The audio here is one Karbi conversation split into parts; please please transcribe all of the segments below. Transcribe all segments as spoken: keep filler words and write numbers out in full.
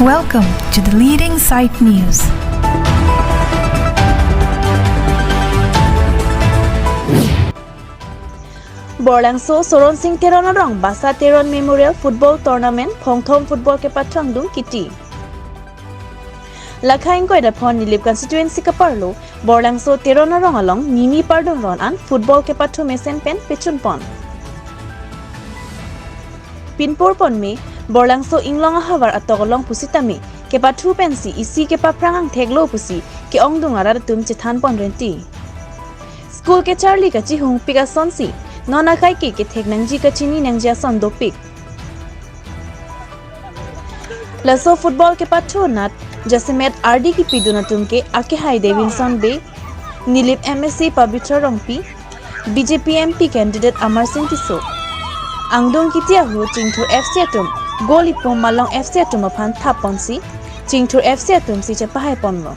Welcome to the leading site news. Borlangso Soron Sing Teron arong Basa Teron Memorial Football Tournament phongthom football kepathu angdung kiti. Lakha ingkoi ra phongo Nilip constituency kaparlo Borlangso Teron arong along nini pardun ron an football kepathu mesen pen pechun pon. Pinpur ponme Borlangso Inglong ahavar atok along pusitame kepathu pensi isi kepaphrang angthek lo pusi ke-ongdung arat atum chethan pon renti. School kecharli kachihung pik asonsi non akai ke kethek nangji kachini nangji ason dopik. Laso football kepathu anat jasemet ardi kipidun atum ke akehai Davidson Bey, Nilip M A C Pabitra Rongpi, B J P M P candidate Amar Sing Tisso. Angdung kiti ahut Chingthur F C atum goal ipo Malong F C atum aphan thap ponsi Chingthur F C atum si chepahai ponlo.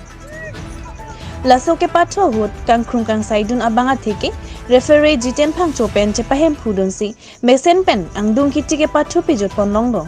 Laso kepathu ahut kangkrung kangsaidun abang atheke referee Jiten Phangcho pen chepahemphu dunsi mesen pen angdung kiti kepathu pejut pon longlo.